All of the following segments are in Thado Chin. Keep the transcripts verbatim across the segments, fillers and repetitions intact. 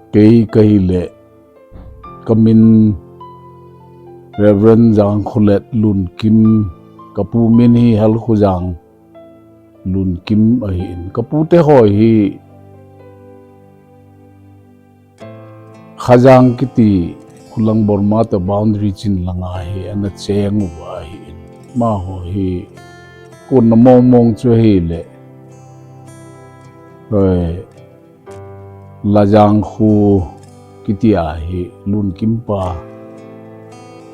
Kei kahile, kamin Reverend Jangkholet Lunkim, kapu min hi Halkhojang Lunkim ahin. Kapute ho hi Khajang kiti Khulang Borma to boundary chin langa hi ana cheng uva ahin. Amaho hi kona mong mong chu ahile, eh, Lajang kho kiti a hi Lunkim pa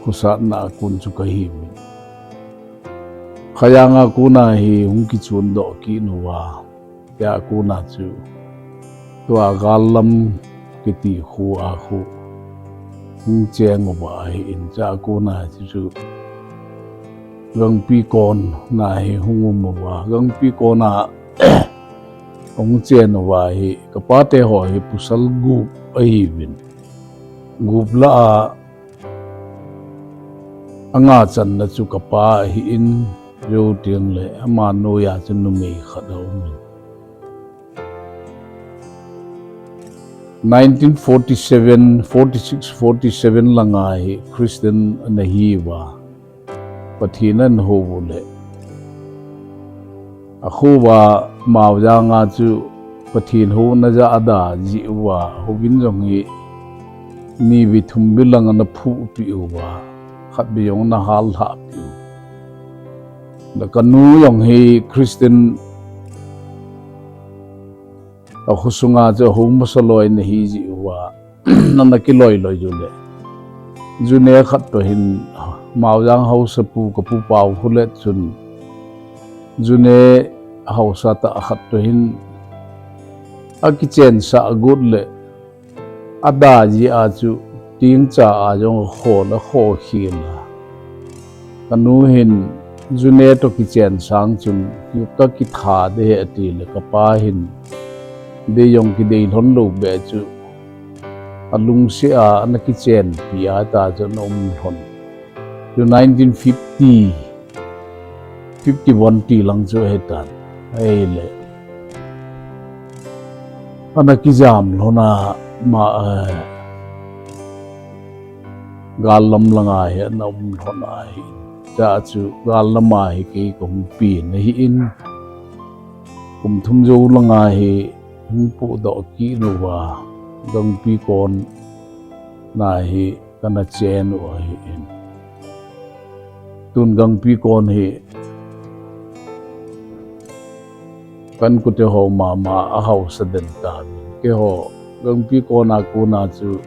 khosatna a kon chu kahiuvin. Khajang a kona hi hung kichon doh kit uva, tia kona chu tua Gallam kiti kho a kho hung cheng uva ahin, tia kona chu Gangpi kona hi hung um uva, Gangpi kona hung chen uva hi, kapate ho hi pasal gup ahiuvin. Gup lah a, anga channa chu kapa ahin, jou teng le ama noiya chu numei khat aumin. Nineteen forty-seven, forty-six, forty-seven langa hi Christian ana hiuva, Pathen ana hou u le, akho uva Maojang a chu Pathen houna jeh a ada jeh uva, houbin jong hi ni vei thum vei lang ana phuhpeh uva, khat vei jong ana hallhah peh u. Kanu jong hi Christian, akho sunga chu ahou masa loi ana hi jeh uva, ana kiloi loi u le, june khat toh hin Maojang haosapu kapu Paokholet chun june haosa tah khat toh hin akichensah got le, ada jeh a chu tingcha a jong akhol, akhokhel a. Kanu hin june toh kichen sang chun kakitha ding ahi atile, kapa hin dei jong kidei lhon lou beh chu alungset a ana kichenpi a, ta chu ana um lhon. Chu nineteen fifty, fifty-one ti lang chu ahitan. Ahile ana kijam lhon a, ama, eh, Gallam langa hi ana um lhon ahi. Chua chu Gallam a hi kei kahung pen ahin, kum thum jou langa hi hung pohdoh kit uva, Gangpi kona hi kana chen u ahin. Tun Gangpi kon hi ka inkote ho mama ahaosa den tauvin. Keiho Gangpi kona kona chu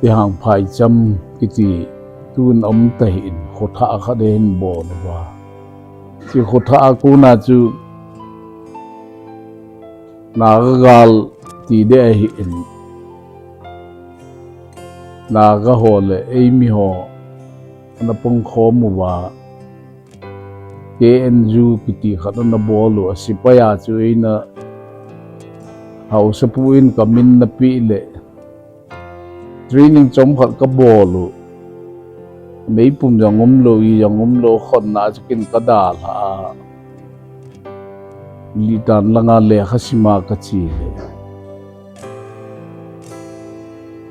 Tihang Phaicham kiti tun aum tahin, khothah khat ahin bol uva. Chu khothah a kona chu Naga gal ti ding ahin, Naga ho le eimi ho ana pangkhom uva, K N U kiti khat ana bol u, a sepai a chu eina haosapu in kamin ana peh le, training chomkhat kabol u. Meipum jong umlou, ijong umlou, khonna chu kin kadalha a, Litan langa lekha sima kache le,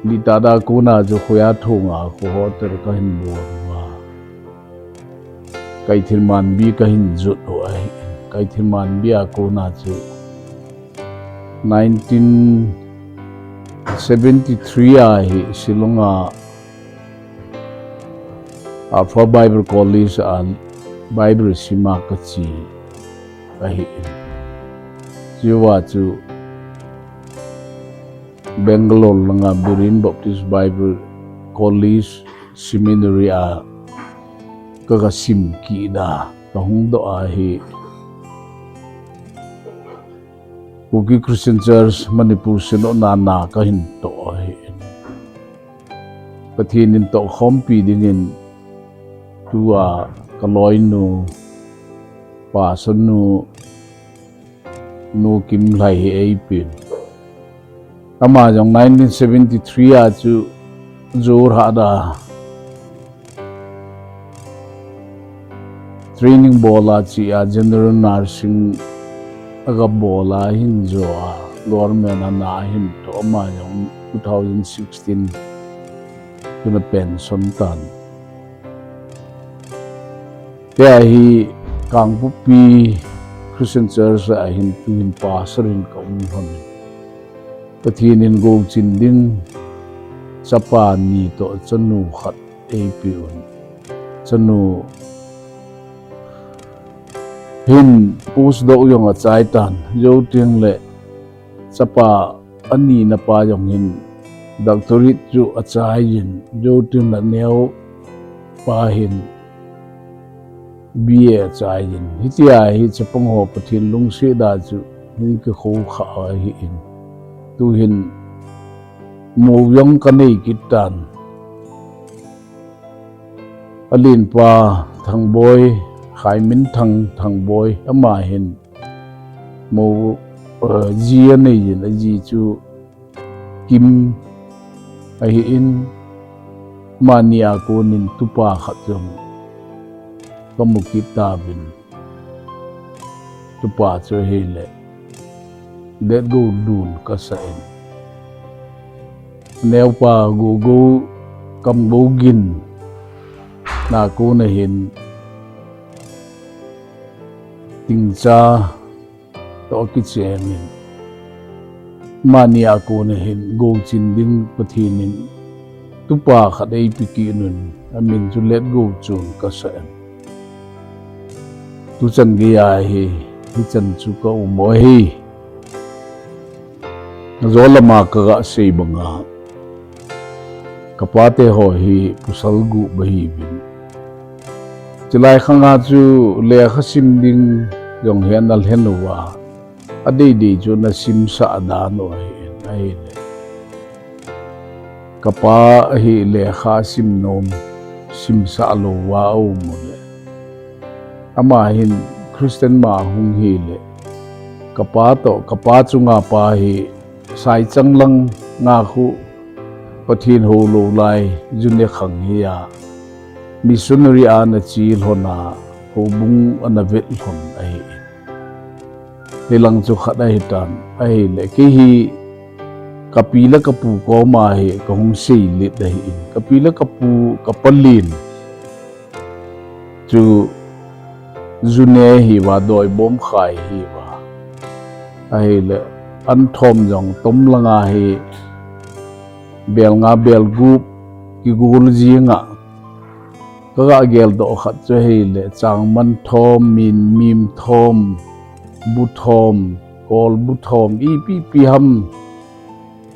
Litan a kona chu Khojathong a kho hotel kahin bol uva, Kaithinmanbi kahin jot u ahi. Kaithinmanbi a kona chu nineteen seventy-three a hi Shillong a Alpha Bible College a Bible sima kache ahi. Chua chu Bangalore langa Berean Baptist Bible College Seminary a kaga sim kit a, kahung doh ahi. Kuki Christian Church Manipur Synod na na kahin toh ahi. Pathen in tohkhompi dingin tua kaloinu, pastor nu, Nu Kimlhai hi eipen. Ama jong nineteen seventy-three a chu Jorhat a training bol a che a, general nursing aga bol a ahin jo a. government a na ahin toh, ama jong two thousand sixteen chun a pension tan. Tia hi Kangpokpi Christian Church a hin tuhin pastor in ka um lhon. Pathen in gochin ding chapa ni toh chanu khat eipeh un. Chanu hin postdoc jong achai tan, jou teng le chapa ani na pa jong hin doctorate chu achai in, jou teng le aneo pa hin B A achai in. Hitia hi chapang ho Pathen lungset a chu hung kikhou kha ahi in. Tuhin mou jong ka nei kit tan. Alen pa Thangboi, Khaiminthang Thangboi, ama hin mou, eh, ji anei in, aji chu Kim ahi in, amani a konin tupa khat jong ka mu kit tauvin. Tupa chu ahile Letgo Lun kasa in. Neopa Gogo Kamgogin na kona hin Tingcha toh kichen in. Amani a kona hin gochin ding Pathen in tupa khat eipeh kit un, amin chu Letgo Chun kasa in. Tuchan geiya hi, hichan chu ka um u ahi. Ajo lama ka ga sei banga, ka pate ho hi pasal gup ahiuvin. Chulai khanga chu lekha sim ding jong hi ana lhen uva, adeidei chu ana simsah dan u ahi in, ahile. Ka pa hi lekha sim nom, simsah louva aum u le. Ama hin Christian ma hung hile. Ka pa toh, ka pa chunga pa hi Saichang lang nga khu Pathen hou lou lai, June khang hi a. Missionary a ana che lhon a, houbung ana vet lhon ahi. Hilang chu khat ahi tan, ahile. Kei hi ka pi le ka pu koma hi ka hung seilet ahi in. Ka pi le ka pu, ka palen chu June hi va, Doibom khai hi va. Ahile, an thom jong tom langa hi bel nga bel gup kigol jinga. Ka ga geldoh khat chu ahile, Changman thom, Minmim thom, Bu thom, Kolbu thom, ipi ipi ham,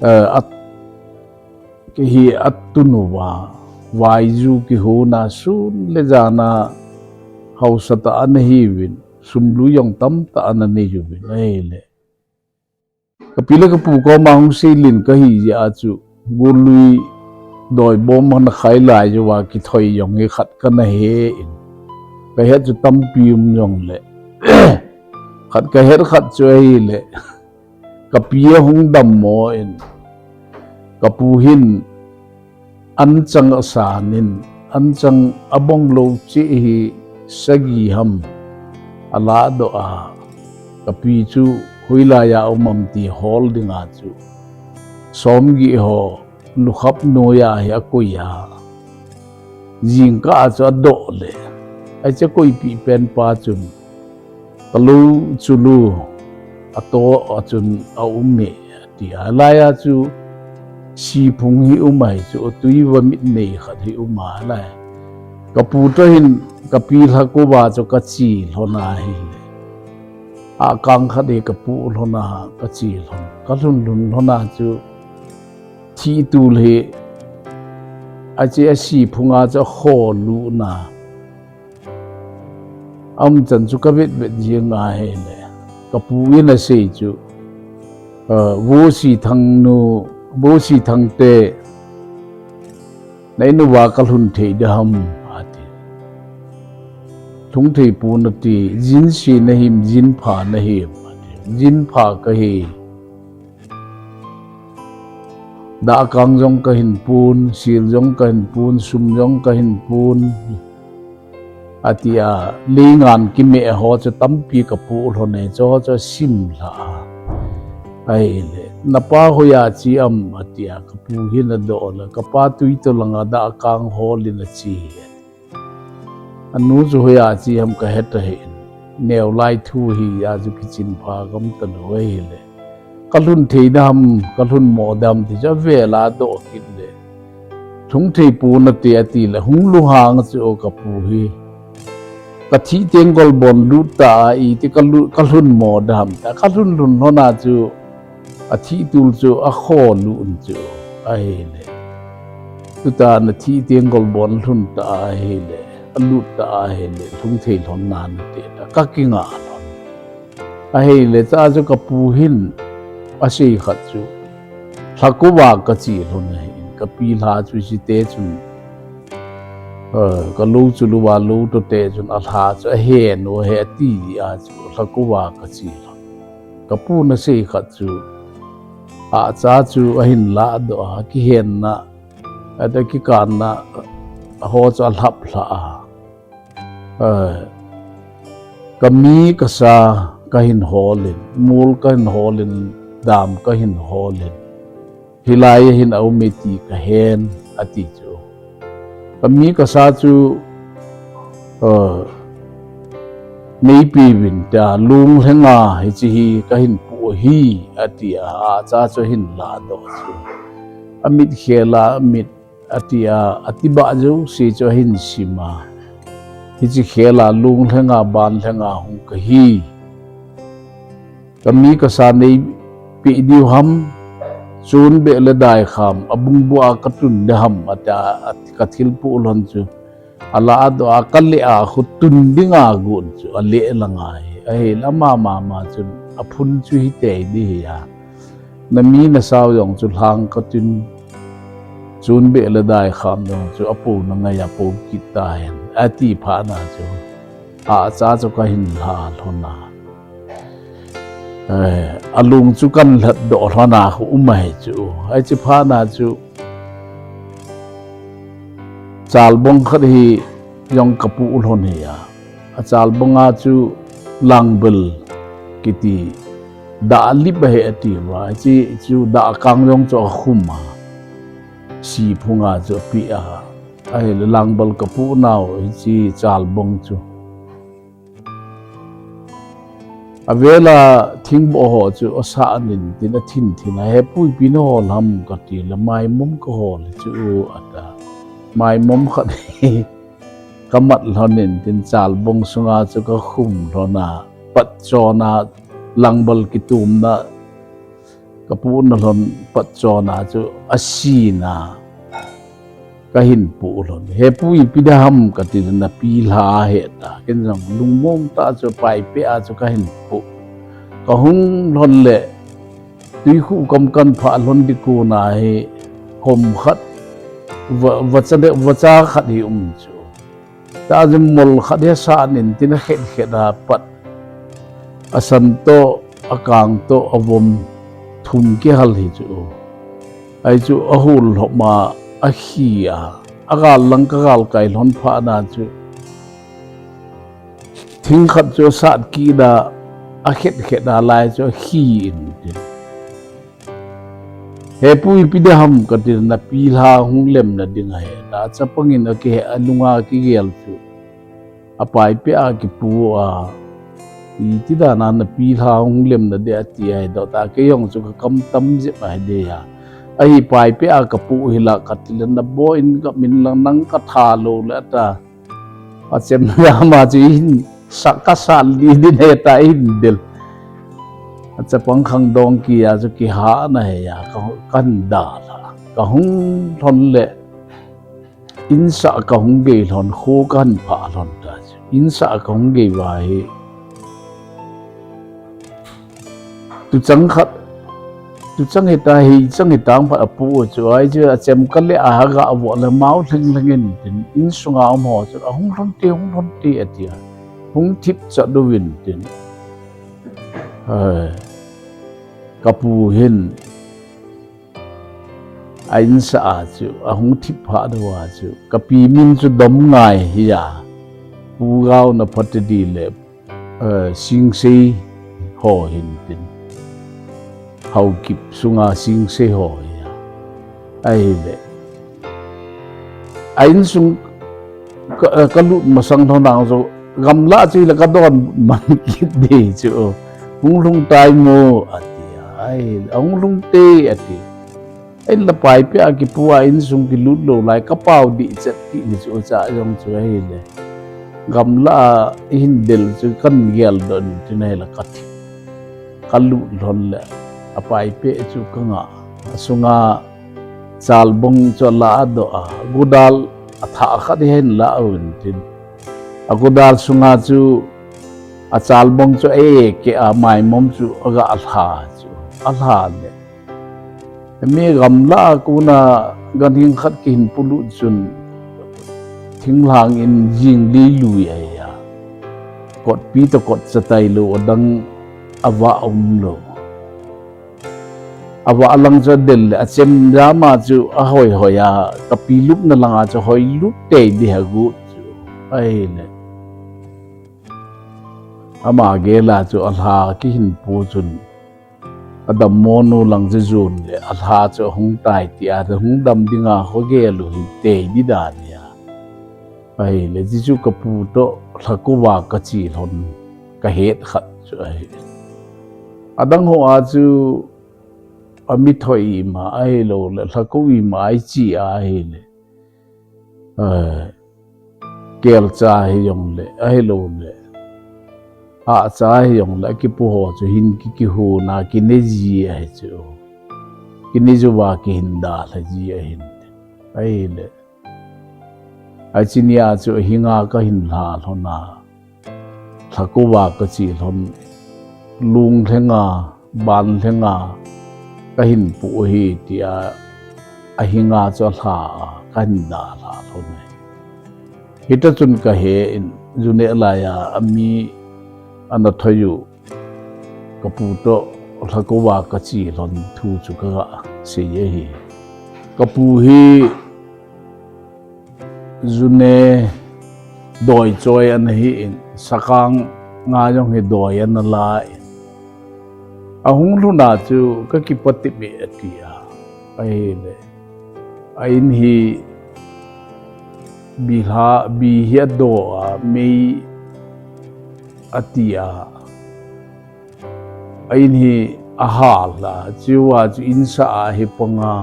eh, at Kei hi atun uva, vaiju kihona sun le jana haosa tah ana hiuvin, sum lui jong tamtah ana neiuvin, ahile. Ka pi le ka pu koma hung seilen kahi jeh a chu, Gollui Doibom ana khai lai uva kithoi jong hi khat kana he in. Ka het chu tampi um jongle. Khat ka het khat chu ahile. Ka pi ahung dammo in, ka pu hin anchang asan in, anchang abong lou cheh hi sagi ham aladoh a, ka pi chu hoilai a um am ti hol dinga chu, somgi ho, lukhap noiya hi akoi a, jingkah a chu adoh le, ache koipeh pen pa chun, Ka lou chu lou, ato a chun aum e, ati a. Alai a chu siphung hi um ahi chu, tui va mit nei khat hi um a lai. Ka pu toh hin ka pi lhakova chu ka che lhon ahi. Akang khat hi ka pu lhon a, ka che lhon. Ka lhun lhun lhon a chu thih tul hi, ache a siphung a chu akho lutna. Aumchan chu ka vet vet jing ahile, ka pu in asei chu, eh, Vo Sithang nu, Vo Sithang te, na in uva ka lhun thei ding ham, ati. Lhung thei pon ati, jinse nahim, jinpha nahim, ati. Jinpha kahi. Dahkang jong kahin pon, sil jong kahin pon, sum jong kahin pon. Ati a, leingan kimeh ho chu tampi ka pu lhon e, chu ho chu sim lha a. Ahile, napa hoiya che am atia, kapu hin adoh le, kapa tui toh langa dah kang hol in ache hi. Anu chu hoiya che ham kahe tahih in, neo lai thu hi a chu kichin pha gam talou ahile. Kalhun thei dem, kalhun mo dem ti chu avel a adoh kit le. Lhung thei ponate ati le, hung lunghang chu kapu hi. Kathi teng golbon lut ta a iti kalu-, kalhun mo dem ta, kalhun lhun lhon a chu, athi tul chu akho lut un chu ahile. Tuta nathi teng golbon lhun ta ahile, alut ta ahile, lhung thei lhon nante ta, kakinga lhon. Ahile cha chu kapu hin asei khat chu, lhakova kache lhon ahin, kapi lha chu chite chun, eh, kalou chu louva lou toh te chun alha chu ahen u ahi ati a chu, lhakova kache lhon. Kapun asei khat chu, acha chu ahin ladoh a, kihenna, ata kikanna, ho chu alhap lha a. Eh, kami kasa kahin hol in, mol kahin hol in, dam kahin hol in, hilai a hin aum e ti kahen, ati chu. Kami kasa chu, eh, neipe uvin tia, lunglhenga hiche hi kahin pu ahi, ati a, acha chu ahin ladoh chu. Amit khel a, amit ati a, ati bah jouse chu ahin sim a. Hiche khel a lunglhenga, banlhenga hung kahi. Kami kasa neipe diu ham, chun beh le dai kham, abung bua katun de ham, ati a, ati kathil pu lhon chu. Aladoh a, kale a, khu tun dinga gon chu, ale langa hi. Ahile ama mama chun, aphun chu hitei di hi a. Nami nasao jong chu lhang katun, chun beh le dai kham jong chu apo nangai a po kit tahen, ati phat na chu, acha chu kahin lha lhon a. Eh, alung chu kan lhatdoh lhon a khu um ahi chu. Hiche phat na chu, chalbong khat hi jong kapu lhon hi a. Achalbong a chu langbel kiti, dah lip ahi ati uva, hiche chu dah kang jong chu akhum a, si phung a chu api a, ahile langbel kapu nau hiche chalbong chu. Avel a thingboh ho chu asah in tin athin thin a, hepu ipi nahol ham kati le, maimom kahol chu ata. Maimom khat hi kamat lhon in tin chalbong sunga chu kakhum lhon a, patchon a, langbel kitumna kapu na lhon patchon a chu asin a kahin pu lhon. Hepu ipi dem ham kati le, napi lha ahi ta. Ken jong lungmong tah chu paipeh a chu kahin pu. Kahung lhon le, tuikhuh kam kan phah lhon ding kon a hi, kom khat, va, vacha de, vacha khat hi um chu. Tah chu mol khat hi asah in tin akhet khet a pat, asan toh, akang toh, avom thum kihal hi chu. Ahi chu ahol lhom a, akhi a, agal lang kagal kai lhon phat na chu, thing khat chu asat kit a, akhet khet a lai chu akhi in tin. Hepu ipi dem ham kati le, napi lha hung lemna ding ahi ta, chapang in akihe, alunga kigel chu. Apaipeh a kipu a, iti dan a napi lha hung lemna ding ati ahi doh ta, kei jong chu kakam tam jep ahi de a. Ahi paipeh a kapu hi la kati le, nabon in kamin lang nang katha lou le ata. Achem lama chu hin sa, kasal li din ahi ta hin del. Achapang khangdong kia chu kihahna ahi a, ka, kahin dal a. Kahung lhon le, insah kahung gei lhon, kho kahin phah lhon ta chu. Insah kahung gei uva hi. Tuchang khat, tuchang hita hi, chang hitang phat apu chu, ahi chu achem kale a, aga avoh le mau lheng lheng in tin, insunga um ho chu, ahung lhon te, hung lhon te ati a. Hung thip chat uvin tin. Ai, kapu hin, a insah a chu, ahung thip phat uva chu, kapi min chu Domngai hi a. Pu Gaona Phatedi le, eh, Singsei ho hin tin. Haokip sunga singse ho hi a. Ahile. A insung ka, ka lut masang lhon nang jo gamla chu le ka don man kit ding chu. Hung lhung tai mo ati a. Ahile. Hung lhung te ati. Ahin la Paite a kipu a insung kilut lou lai ka pao ding chet ti ni chu cha jong chu ahile. Gamla a hin del chu kan gel don chu nai la ka thi. Ka lut lhon le a Paite chu ka nga. A sunga chalbong chu la a do a. Godal a tha khat hin la a un tin. A godal sunga chu a chalbong chu a e ke a maimom chu a ga a lha chu. A lha le. Mi gamla a kona ganhing khat kihin pulut chun thinglhang in jing li lui a hi a. Kotpi to kot chatai lou a dang a va um lou. A va lang chu a del le a chem jama chu a hoi hoi a ka pi lupna langa chu hoi lup tei di ha gu chu. Ahile. Ama gel a chu a lha kihin pu chun. A dam mo nu lang chu jun le a lha chu a hung tai ti a, a hung dam dinga kho gel u hi tei di dan hi a. Ahile, ji chu ka pu to lhakova ka chi lhon ka het khat chu ahi. A dang ho a chu a mi thoi ima ahilou le, lhako ima i chi a ahile. Kelcha hi jong le, ahilou le. Ahcha hi jong le, a kipu ho chu hin ki, kihuna, kine ji ahi chu. Kine juva kihin dalha ji ahin. Ahile. Achi nia chu hinga ka hin lha lhon a. Lhakova ka chi lhon. Lung lhenga, ban lhenga, ka hin pu hi tia, a hinga chu a lha a, ka hin dalha lhon ahi. Hita chun ka he in, ju neh lai a, a mi ana thoi u, ka pu to lhakova ka chi lhon thu chu ka ga sei ahi. Ka pu hi ju ne doi choi ana hi in, sakang nga jong hi doi ana la in. A hung lhun a chu ka kipatip e a ti a. Ahile. A in hi bi lha, bi hi a do a, mei a ti a. A in hi a hal a, chua chu in sa a hi panga,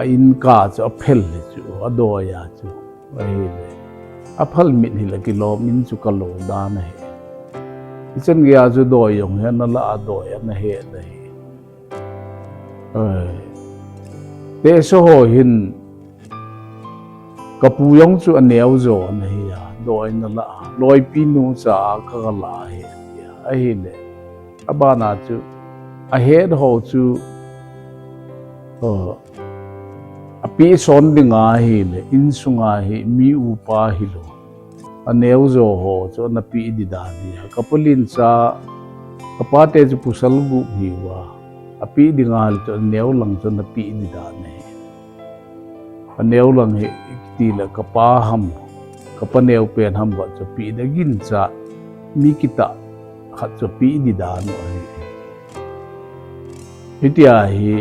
a in ka chu a phel hi chu, a doi a chu. Ahile. A phal mit hi la kilom in chu ka lo dan ahi. I chan gei a chu doi jong hi ana la a doi ana he la hi. Ai. Te so ho hin ka pu jong chu a neo jo ana hi a, doi na la a. Loipi nu cha a ka ga la hi a. Ahile. A bana chu a het ho chu, a, a pi son dinga hi le, in sunga hi, mi upa hi lo. A neo jo ho chu ana pi di dan hi a. Ka pu lin cha, ka pa te chu pasal gup hi uva. A pi dinga hi le chu a neo lang chu ana pi di dan hi. A neo lang hi, ti le ka pa ham, ka pa neo pen ham khat chu pi da gin cha, mi kita khat chu pi di dan u ahi. Hitia hi,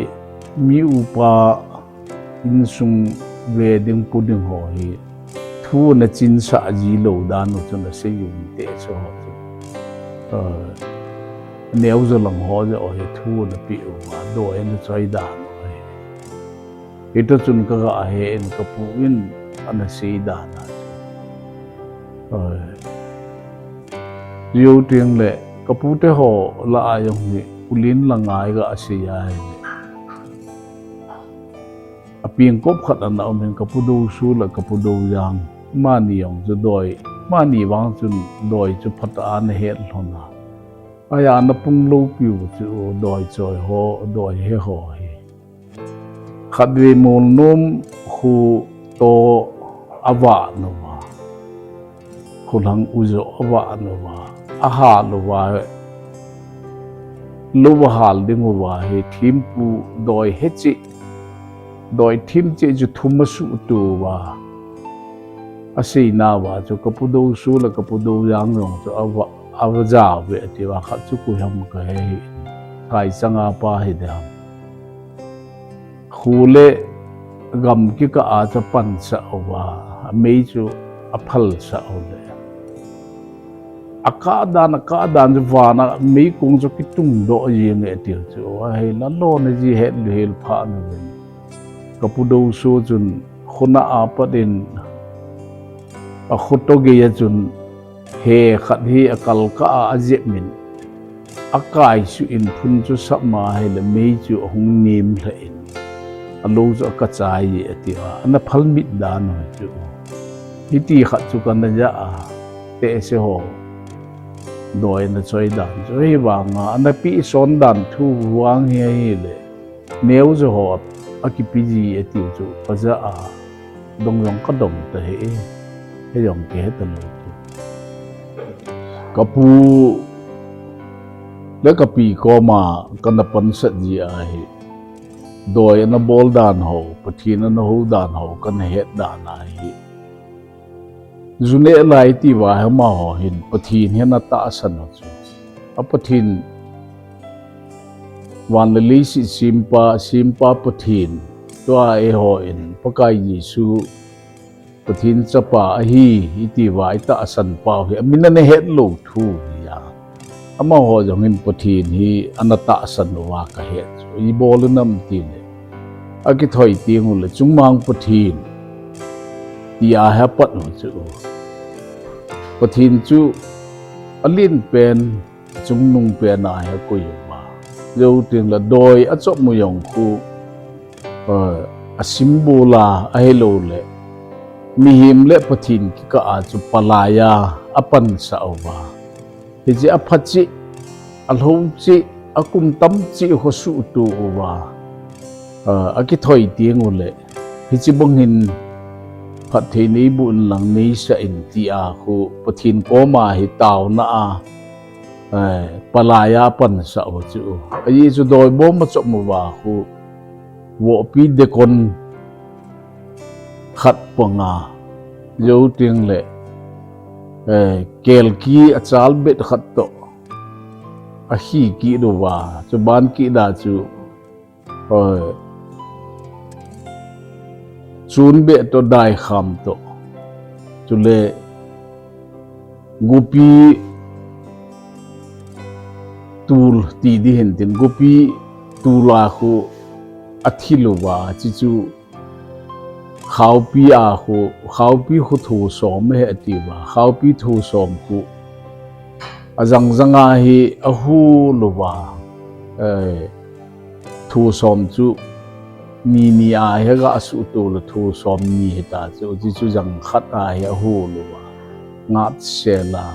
mi upa insung ve ding pu ding ho hi, thu na chin sa ji lo dan u chu na sei u te so ho chu. A, neo jo lang ho jo hi thu na pi u a, doi na choi dan u ahi. Hita chun ka ga he in ka pu in ana sei dan a chu. Ai. Yo ting le ka pu te ho la a jong hi pu lin la ngai ga sei a hi. A ping kop khat ana um in ka pu do su la ka pu do jang. Mani jong chu doi. Mani vang chun doi chu phat a ana het lhon a. Aya ana pung lo piu chu doi choi ho, doi he ho hi. Khatvei mol nom khu to a va nova. Khu lang u jo a va nova. A ha lova. Lova hal ding uva hi thim pu doi he chi. Doi thim chi chu thum a su tu va. A sei na va chu ka pu do su la ka pu do jang jong chu a va, a va ja ve ti va khat chu ku ham ka he hi. Kaichanga pa hi diham. Khu le gam kikah a chu apansah uva, amei chu aphalsah u le. Akah dan, akah dan chu vana meikong chu kitungdoh jing e tiu chu. Ahila lona ji het lu hel pha nu ven. Ka pu Doso chun khuna apat in akhoto gei a chun he khat hi akalkah a ajep min. Akaisuh in phun chu sap ma ahile mei chu ahung nem lha in. Alo chu akachai e ati a, ana phalmit dan u chu. Hiti khat chu kana ja a, tehse ho. Doi ana choi dan chu. Hivanga, ana pehson dan thu vang hi ahile. Neo jo ho akipe ji ati chu, kaja a. Dong jong kadong ta he. He jong kihe talou chu. Ka pu le ka pi koma kana pansat ji ahi. Doi ana bol dan ho, Pathen ana hou dan ho, kana het dan ahi. Ju neh lai tiva hi amaho hin Pathen hi ana tahsan u chu. A Pathen van le leiset sempa, sempa Pathen. Tua eiho in Pakai Jesu Pathen chapa ahi, iti va itahsan pau hi, amin ana het lou thu hi a. Amaho jong hin Pathen hi ana tahsan uva kahet chu. Ibol u nam tile. Akithoi teng ule, chungmang Pathen. Tia hi apat u chu. Pathen chu alen pen, chungnung pen a hi akoi uva. Jou teng le doi achop mu jong khu, eh, a symbol a, ahilou le. Mihem le Pathen kikah a chu palai a, apansah uva. Hiche apha cheh, alhou cheh, akum tam cheh khu suhtup uva. Eh, akithoi teng ule. Hiche bang hin phatthei neiboh in lang neisah in tia khu Pathen koma hi taona a, eh, palai a apansah u chu. Ajeh chu doi bom achop mu uva khu. Vohpi dekon khat panga. Jou teng le, eh, kelki achal bet khat toh. Ahi kit uva. Chuban kit a chu. Hoi. Chun beh toh daikham toh. Chule gopi tul ti di hin tin gopi tul a khu athil uva, chuchu khaopi a khu, khaopi khu thu som he ati uva, khaopi thu som khu ajang jang a hi ahul uva. Eh, Thu som chu ni ni a hi aga suhtup le thu som ni hita chu, chuchu jang khat a hi ahul uva. Ngatsel a,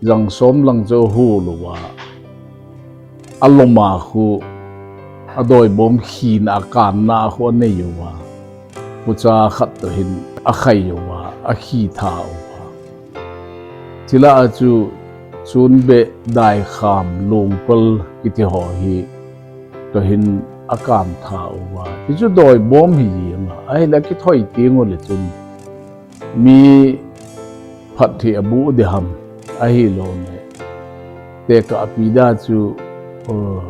jang som lang chu ahul uva. Alom a khu, adoi bom khina, akanna khu anei uva. Pucha khat toh hin akhai uva, akhitha uva. Chule a chu chun beh daikham lungpal kiti ho hi toh hin akantha uva. Hichu doi bom hi jeng a. Ahile kithoi teng ule chun mi phatthei aboh ding ham ahilou le. Tekahpi da chu, uh,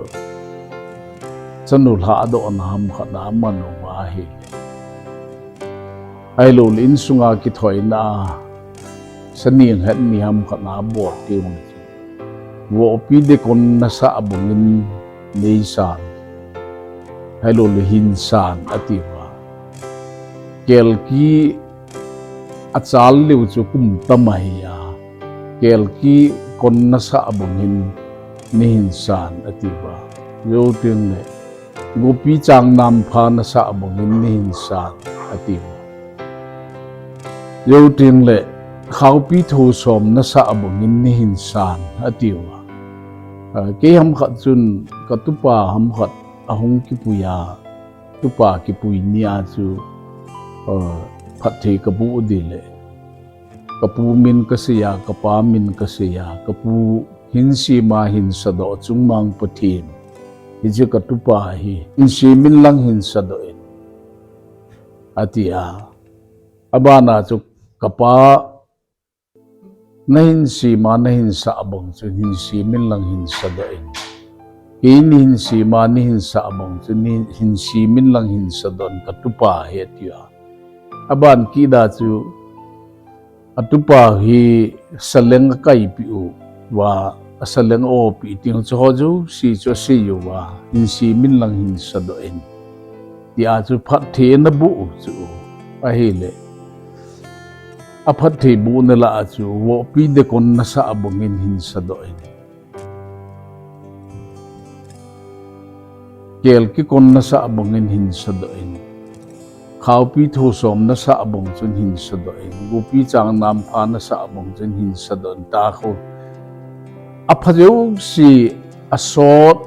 chanu lhahdohna ham khat a aman uva ahile. Ahilou le insunga kithoina a, saning het ni ham khat a bol teng le chu. Vohpi dekon nasah bangin neisan. Ahilou le hinsan ati uva. Kelki achal leu chu kum tam ahi a. Kelki kon nasah bangin neihinsan ati uva. Jou teng le. Gopi chang nampha nasah bangin neihinsan, ati uva. Jou teng le, khaopi thu som nasah bangin neihinsan, ati uva. Ah, kei ham khat chun, ka tupa ham khat ahung kipui a, tupa kipui ni a chu, ah, phatthei kaboh ding le. Ka pu min kasei a, ka pa min kasei a, ka pu hin sema hin sadoh chungmang Pathen. Hiche ka tupa hi, hin semin lang hin sadoh in. Ati a. Abana chu ka pa nahin sema, nahin sah bang chu hin semin lang hin sadoh in. Kei nahin sem a, nahin sah bang chu, nahin sem in lang hin sadoh in katupa hi ati a. Aban kit a chu, atupa hi saleng akaipeh uva, asaleng aopeh teng chu ho jouse chu asei uva, hin sem in lang hin sadoh in, tia chu phatthei ana boh u chu ahile, aphatthei bohna lah a chu, vohpi dekon nasah bangin hin sadoh in, kel kikon nasah bangin hin sadoh in, khaopi thosom nasah bang chun hin sadoh in, gopi chang nampha nasah bang chun hin sadoh in, tia khu apha jouse, asot,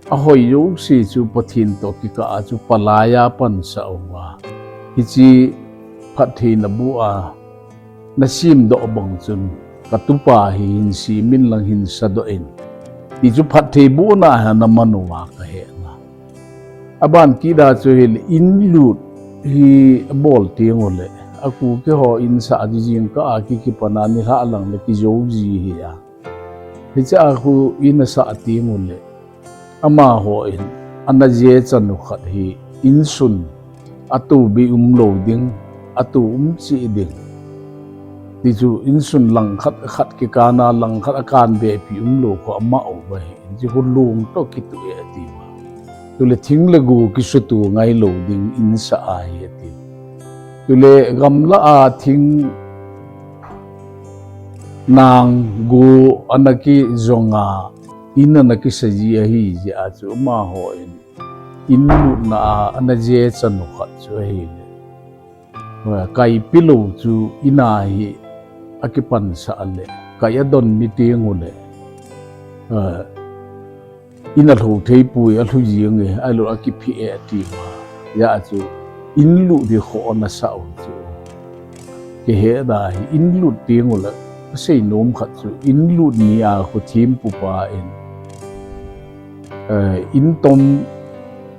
ahoi jouse chu Pathen toh kikah a chu palai a pansah uva, hiche phatthei naboh a nasemdoh bang chun, katupa hi hin sem in lang hin sadoh in, ti chu phatthei bohna hi ana man uva kahe na. Aban kit a chu hile, inlut hi abol teng uleh, aku keiho insah a chu jingkah a ki, kipan a nilhah lang le kijou ji hi a. Hiche a khu in asah teng uleh, amahon ana jechan u khat hi, insun atoh bei umlou ding, atoh um cheh ding, ti chu insun langkhat, khat kikan a langkhat akan bepi umlou khu amah uva hi, hiche khu long toh kitoh e ati uva. Chule thing le go kisuto ngailou ding insah ahi ati. Chule gamlah a thing, nang, go ana kijong a, in ana kisa ji ahi jeh a chu amahon inlutna a ana jechan u khat chu ahile, kaipeh lou chu in a hi akipansah le, kai adon ni teng uleh, in alhou theipoi, alhu jeng e, ahilou le akiphe e ati uva. Hijeh a chu inlut hi khoh ana sah u chu, kihe da hi, inlut teng uleh, asei nom khat chu, inlut ni a khu thempupa in, eh, intom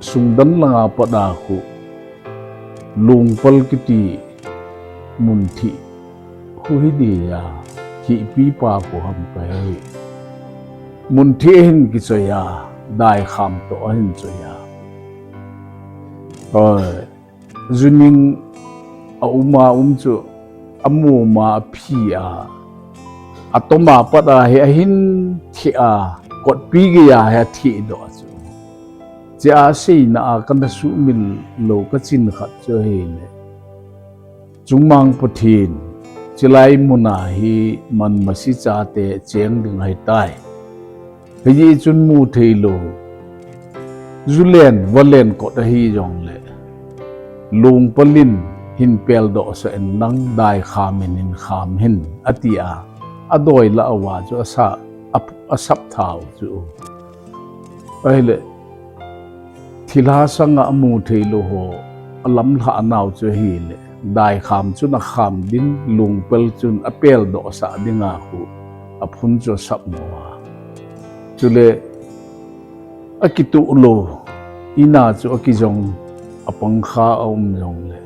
sungdan langa pat a khu lungpal kiti munthih khu hi dia, thihpi pa khu ham kahe. Munthih ahin kichoi a, daikham toh ahin choi a. Oi, juning aum a um chu, amum a aphi a, atom a pat a hi ahin theh a, kotpi gei a hi athehdoh chu. Chea seina a kana sumil lou kachin khat chu ahile, Chungmang Pathen, chulai mun a hi manmasi chate cheng ding ahitai. Hijeh chun mu theilou, julen valen kot ahi jongle, lungpal in hin peldohsah in lang, daikham in hin kham hih in, ati a, adoi lah uva chu asa, a, asap tha u chu. Ahile, thilha sanga amu theilou ho, alamlhah nau chu ahile, daikham chun akham ding, lungpal chun apeldohsah dinga khu aphun chu asap mo a. Chule, akitoh lou, in a chu akijong, apangkha aum jongle,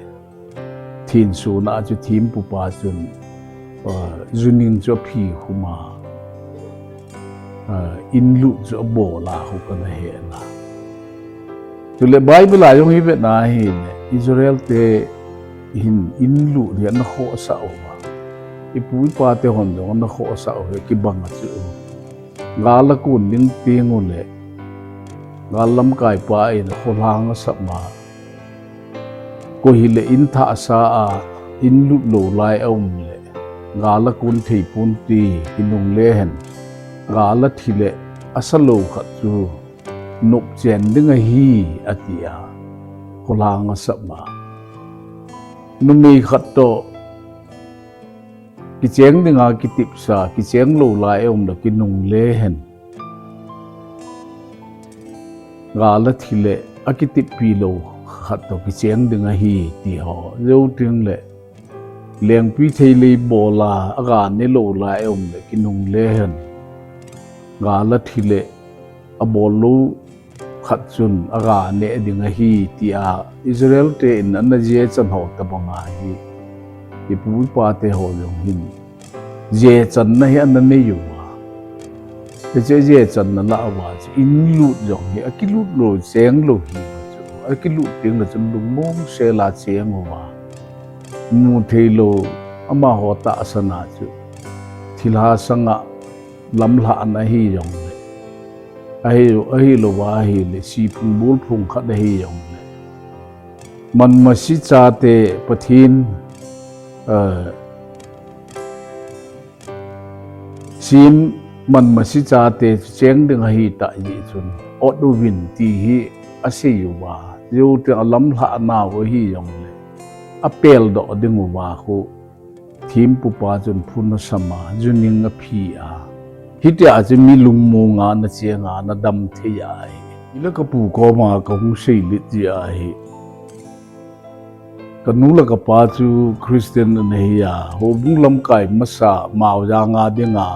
thensona chu thempupa chun, ah, juning chu aphi khum a, ah, inlut chu abol a khu kana he na. Chule Bible a jong hi vetna ahile, Israel te hin inlut hi ana khohsah uva, ipu ipa te hon jong ana khohsah uve, kibang a chu. Gal akon ding teng ule, gal lamkaipa in kholhang asap ma, koi hile in thahsa a, inlut lou lai aum le, gal akon thei ponte, kinungle hen. Gal athi le, asa lou khat chu nopchen ding ahi, ati a, kholhang asap ma. Numei khat toh kicheng dinga kitepsa, kicheng lou lai aum le kinungle hen. Gal athi le akiteppi lou khat toh kicheng ding ahi ti ho. Jou teng le lengpi thei lei bol a, aga ne lou lai aum le kinungle hen. Gal athi le abol lou khat chun aga neh ding ahi, tia Israel te in ana jechan ho tabang ahi. Ipu ipa te ho jong hin jechanna hi ana nei uva. Hiche jeh chun nalah uva chu in lut jong hi akilut lou cheng lou hi chu, akilut teng le chun lungmong sela cheng uva, mu thei lou amaho tahsan a chu thilha sanga lamlhahna hi jong le, ahi, ahilouva ahile siphung bulphung khat ahi jong le, manmasi chate Pathen, eh, Sim manmasi chate cheng ding ahi tah jeh chun, ot uvin ti hi asei uva, jou teng alamlhah nau ahi jong le, apel doh ding uva khu, thempupa chun phun asam a, juning aphi a. Hitia chu mi lungmong a nacheng a, nadam thei ahi. Ila kapu koma kahung seilet jeh ahi. Kanu le kapa chu Christian ana hi a, houbung lamkai masa Maojang a dinga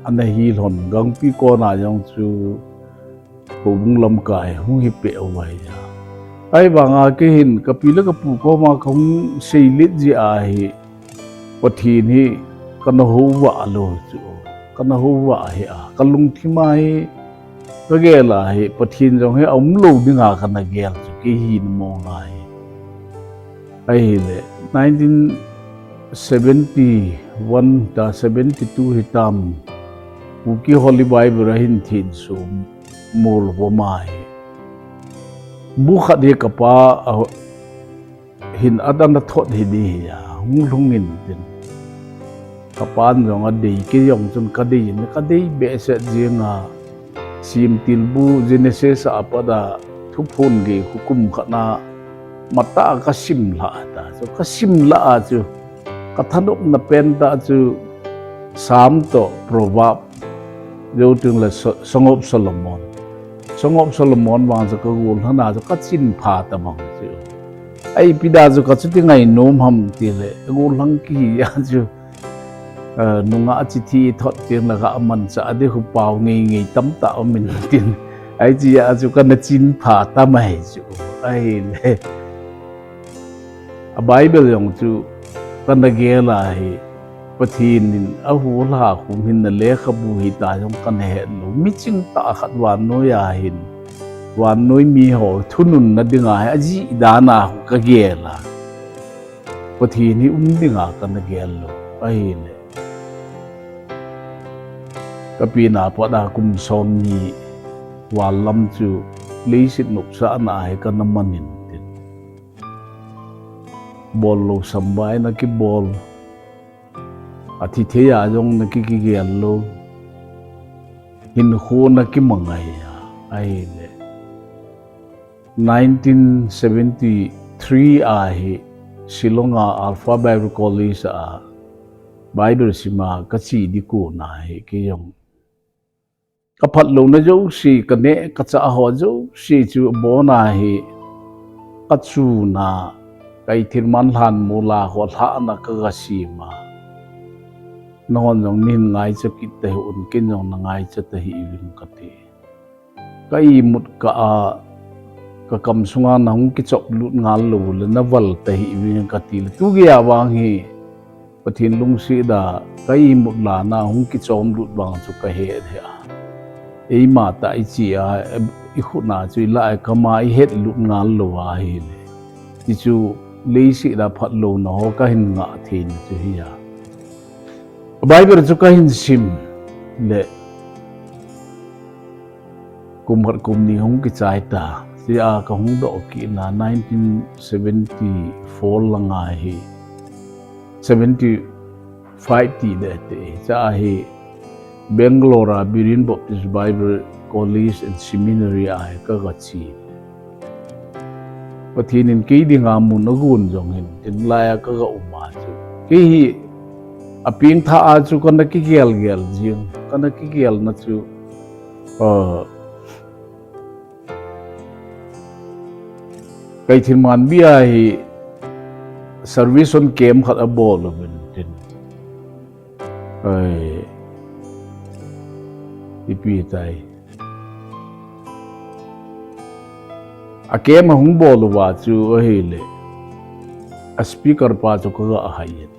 ana hi lhon, Gangpi kona jong chu houbung lamkai hung hi peh uva ahi a. Ahivanga kei hin kapi le kapu koma kahung seilet jeh ahi, Pathen hi kana houva lou chu, kana houva hi a, kalungthim a hi kagel a hi, Pathen jong hi aumlou dinga kana gel chu, kei hina mong a hi. Ahile, nineteen seventy-one ta seventy-two hitam, Kuki Holy Bible ahin thenso mol voma hi, bu khat hi kapa a, hin adana thot hi di hi a, hung lhung in tin. Kapan jong adei, kei jong chun kadei in, kadei behseh jeng a, Semtilbu Genesis a pat a Thuphon gei khu kum khat na matah a kasim lhah ta chu, kasim lah a chu, kathanopna pen tah chu, Sam toh Proverb, jou teng le So-, Song of Solomon. Song of Solomon vang chu kagollhang a chu kachin pha tabang chu. Ipi dia chu kachuti ngainom ham tile, gollhang kihi a chu, eh, nungah chithi thot teng le ka amanchah ding khu pao ngeingei tamtah um in tin, hiche a chu kana chin pha tamai chu. Ahile, a Bible jong chu kana gel a hi, Pathen in ahuhhing a khum hin na lekhabu hita jong kana het lou. Miching tah khat vannoi a hin, vannoi miho thununna dinga hi ajih dan a kagel a, Pathen hi um dinga kana gel lou. Ahile, kapen a pat a kum somni val lam chu leiset nopsahna a hi kana man in tin, bollou sambai na kibol, athi thei a jong na ki, kigel lou, hinkho na kimangai a, ahile, nineteen seventy-three a hi Shillong a Alpha Bible College a Bible sim a kache ding kon a hi, kei jong kaphatlouna jouse, kaneh kachah ho jouse chu abon a hi kachun a, ka ithilman lhanmol a ho lhahna kaga sem a, nanghon jong neihin ngaicha kit tahih un, ken jong nangaicha tahih uvin kati. Ka imut kah a, kakam sunga nahung kichop lut ngal lou le naval tahih uvin kati le, tugei a vang hi Pathen lungset a ka imut lhon a hung kichom lut vang chu kahe hih a. Eima tah iche a, ikhut na chu ilah a ikam a ihet lut ngal lou ahile, hichu leiset a phatlouna ho kahin ngah theina chu hi a. Bible chu kahin sim le, kum khat kum ni hung kichai ta, tia kahung doh kit na nineteen seventy-four langa hi, seventy-five ti ding te, cha hi Bangalore a Berean Baptist Bible College and Seminary a hi kaga che. Pathen in kei dinga mun agon jong hin, tin lai a kaga um a chu, kei hi apengthah a chu kana kigel gel jing, kana kigelna chu, ah, ka ithilman bia hi Salvation Camp khat abol uvin tin. Ai, ipi tai. A camp ahung bol uva chu ahile, a speaker pa chu kaga hai in.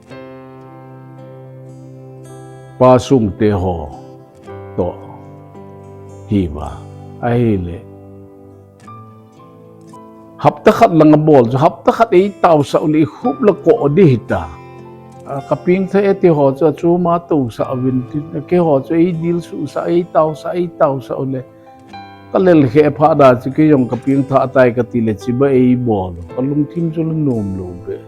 Pa Songte ho toh, Hiva. Ahile. Hapta khat lang abol chu, hapta khat eitaosah uleh ikhup le koh ding hita. A, kapengthah e ti ho chu, achom a tousah uvin tin, keiho chu eidilsuhsah, eitaosah, eitaosah uleh. Kalelkheh phat a chu, kei jong kapengthah tai kati le, chibai eibol. Kalungthim chu la nom lou be.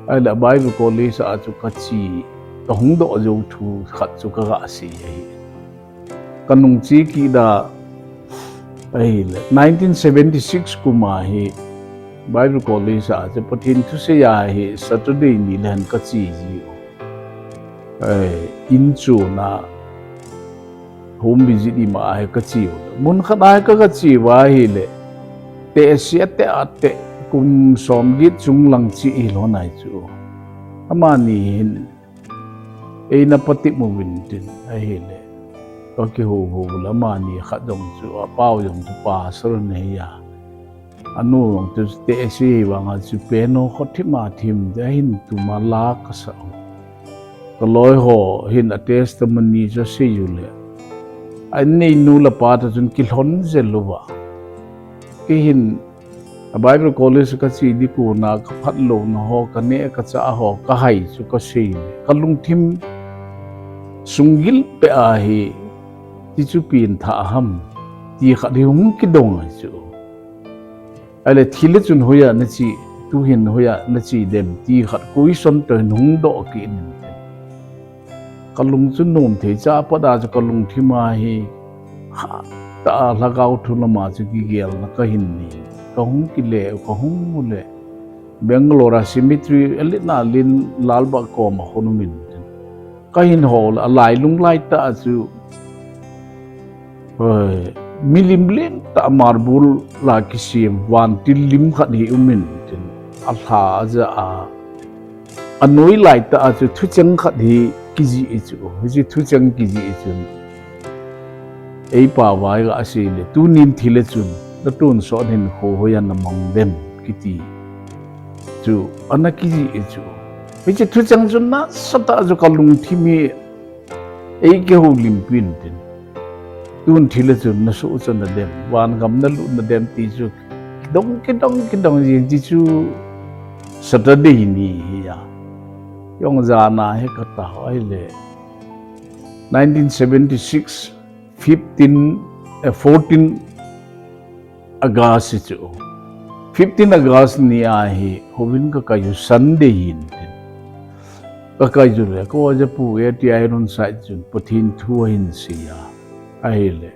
Ahile Bible College a chu kache, kahung doh jou thu khat chu kaga sei ahi. Kanungche kit a, ahile, nineteen seventy-six kum a hi, Bible College a chu Pathen thusei a hi Saturday ni le hen kache jiu. Eh, in chun a, home visit ima a hi kache u. Mun khat a hi kaga che uva ahile, tehse a teh a teh, kum somget chung lang che hilou nai chu. Amani hin, eina patep uvin tin, ahile. Kakihou hou le amani khat jong chu, apau jong chu pastor ahi a. Anu jong chu tehse vang a chu piano kho thim a thim te ahin tum a la kasah u. Kaloi ho hin a testimony chu asei u le. Anei nu le pa toh chun kilhon jel uva. Kei hin A Bible College kache ding kon a kaphatlouna ho, kaneh kachah ho, kahai chu kasei le, kalungthim sunggil peh a hi, ti chu pengthah ham, ti khat hi hung kidong ahi chu. Ahile thil le chun hoiya nache, tuhin hoiya nache dem, ti khat question toh hin hung doh kit in. Kalung chu nom thei cha pat a chu kalungthim a hi, hatah a lhagao thu lama chu kigelna kahin nei. Kahung kile u, kahung u le. Bangalore a cemetery, alet na len Lalbagh koma khun um in. Kahin hol a, alailung laitah a chu, eh, milim lentah marble la kisem vantil lim khat hi um in tin. Alha aja a. Anoi laitah a chu thucheng khat hi kijih chu, hiche thucheng kijih chun. Eipau vai ga asei le, tunin thil le chun, natonsot hinkho hoiya namang dem, kiti. Chu, ana kijih chu. Hiche thucheng chu nasatah chu kalungthim hi, eikihoulimpi in tin. Tun thil le chun nasoh chana dem, van gam nalut na dem ti chu, kidong, kidong, kidong jing ti chu Saturday ni hi a. Jong jan a hi katao ahile. Nineteen seventy-six, fifteen, eh, fourteen August chu. Fifteen August ni a hi, houbung kakai u Sunday hin tin. Kakai u le, ko ja pu e ti a iron side chun, Pathen thu ahin sei a. Ahile.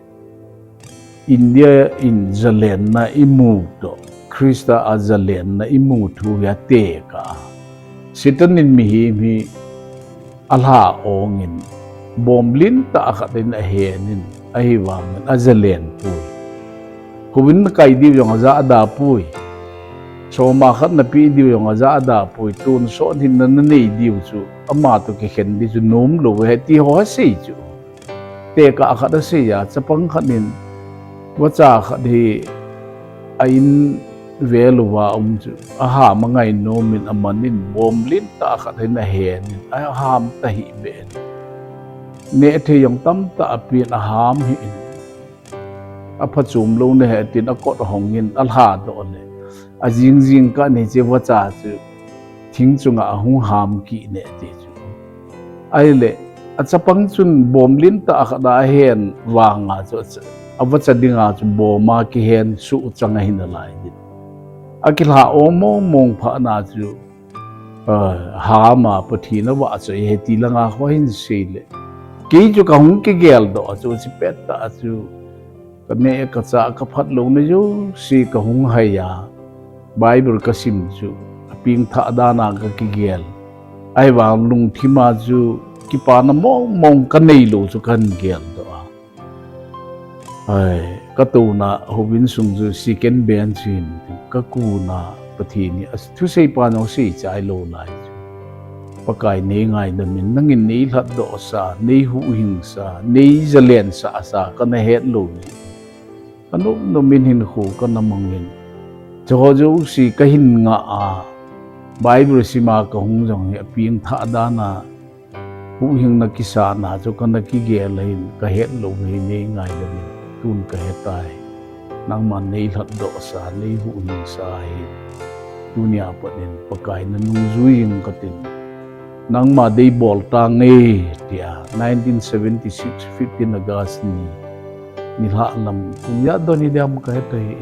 India in jalenna imu toh, Christa a jalenna imu thu hi atekah a. Satan in mihem hi alha ong in, bomb lentah khat in ahen in, ahivangin ajalen poi. Houbung nakai diu jong ajada poi. Soma khat napeh diu jong ajada poi. Tonsot hinna nanei diu chu, ama toh kikhen ding chu nom lou ahi ti ho asei chu. Tekah khat asei a, chapang khat in, vacha khat hi a in vel uva um chu, aham angai nom in aman in, bomb lentah khat hin ahen in, aham tahih beh in. Neh thei jong tamtah apen aham hih in. Aphachom lou nahi tin akot ahong in, alha doh le. Ajing jing kah in hiche vacha chu thing chunga ahung ham kit e ti chu. Ahile, achapang chun bomb lentah khat ahen vanga chu, avacha dinga chu bomb a kihen suh chang ahi nalai din. Akilha ong mong mong phat na chu, ah, ham a Pathen avahchoi ahi ti langa kho ahin sei le. Kei chu kahung kigel doh a chu, chupet tah a chu, kaneh kachah kaphatlouna jouse kahung hai a, Bible kasim chu, apengthah dan a kakigel. Ahivang lungthim a chu, kipana mong mong kanei lou chu kahin gel doh a. Ai, katouna houbung sung chu second bench hin, kakuna Pathen hi, athusei pa jong asei chai lou lai chu. Pakai nei ngaidam in, nangin nei lhatdoh sa, nei huhhing sa, nei jalen sah sa, kana het lou le. Kanop nop in hinkho kana mang in. Chuho jouse kahin ngah a, Bible sim a kahung jong hi apengthah dan a, huhhingna kisahna chu kana kigel in, kahet lou hi nei ngaidam in. tun kahetai. Nangma neilhatdoh sa, neihuhhing sa hi. Tunia pat in Pakai nanung jui jing katin. Nangma deibol tange, tia nineteen seventy-six, fifteen August ni, nilhah lam, kum ijat don hi diam kahetai.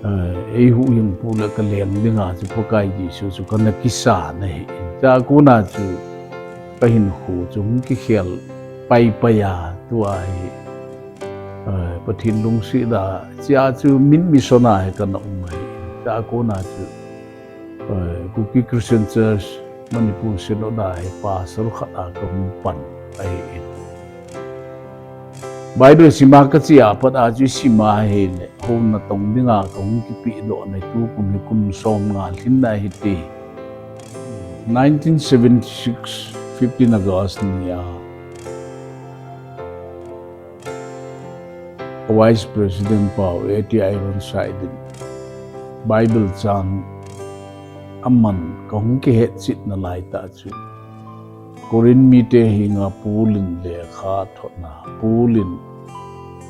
Eh, eihuhhing pu le kaleng dinga chu Pakai Jesu chu kana kisan ahi. Chua kona chu kahinkho chu hung kikhel paipai a, tua hi, eh, Pathen lungset a, chua chu min mission a hi kana um ahi. Chua kona chu, eh, Kuki Christian Church Manipur Synod a hi pastor khat a kahung pan ahi. Bible sima kache a pat a chu isima hile, houin natong dinga kahung kipehdoh na tukum hi kum somnga lhin na hite. Nineteen seventy-six, fifteen August nia, Vice President pau A T Ironside in Bible chang aman kahung kihetchetna laitah chu, Corinth mite henga Paul in lekha athotna, Paul in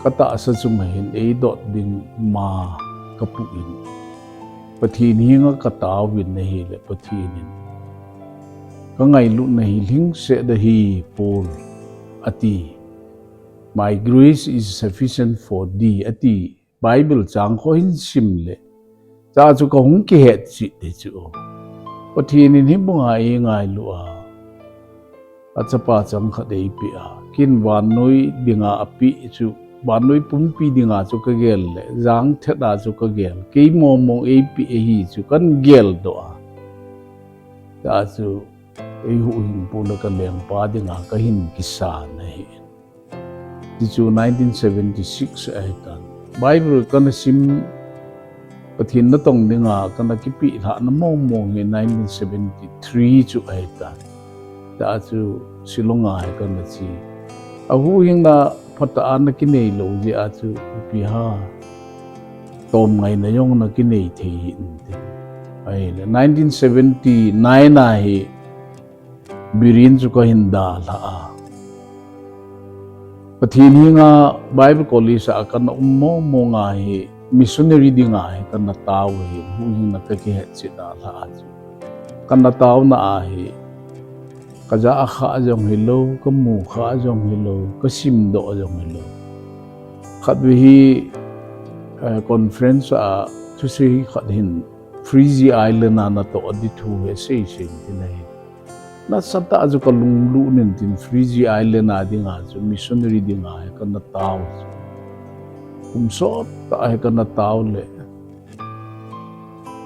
katahsa chunga hin eidot ding ma kapuh in, Pathen henga kataovin ahile, Pathen in kangailutna hi lhingset ahi, Paul, ati. My grace is sufficient for thee, ati. Bible chang kho hin sim le, chua chu kahung kihetchet e chu. Pathen in hibanga eingailu a, achapa changkhat eipeh a, ken vannoi dinga apeh chu, vannoi pumpi dinga chu kagel le, jangthet a chu kagel, kei mongmong eipeh ahi chu kahin geldoh a, chua chu eihuhhing pu le kalengpa dinga kahin kisan ahi. Tichu nineteen seventy-six ahitan. Bible kana sim, Pathen natong dinga kana kipeh lhahna mongmong hi nineteen seventy-three chu ahitan. Chua chu Shillong a hi kana che. Ahuhhingna phatah a nakinei lou jeh a chu ipi ham, tomngaina jong nakinei thei hih inte. Ahile nineteen seventy-nine a hi Biren chu kahin dalhah a, Pathen henga Bible College a kana um mongmong a hi missionary dinga hi kana tao hi, huhhingna kakihetchet dalhah a chu. Kana taona a hi, kajah khah jong hilou, kamu khah jong hilou, kasimdoh jong hilou. Khatvei hi, eh, conference a thusei khat hin Fiji Island a natoh ding thu hi asei sei in tin ahi. Nasatah a chu kalunglut in tin Fiji Island a dinga chu missionary dinga hi kana tao chu. Kum sottah hi kana tao le,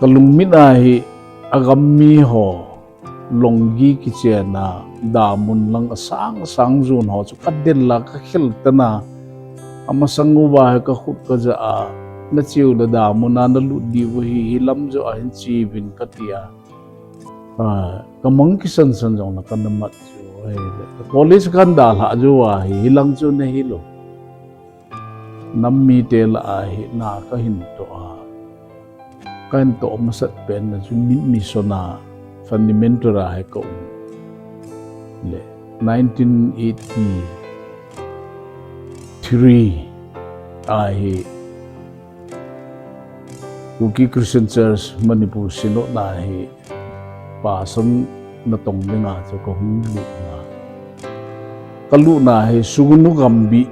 kalungmit a hi agam mi ho, Longgi kichenna, damun lang asang sang jon ho chu kadel a kakhel tan a, amasang uva hi kakhut kajah a, nacheu le damun a nalut diu ahi, hilam joh a hin cheuvin kati a. Ah, kamang kisan san jong le kana mat chu, ahile college kahin dalhah jou a hi, hilang chu nahilou. Nam mite lah a hi na kahin toh a, kahin toh masat penna chu mi-, mission a fundamental a hi kaum. Le nineteen eighty-three a hi Kuki Christian Church Manipur Synod a hi pastor natong dinga chu kahung lutna. Kalutna hi Sugnu Gambih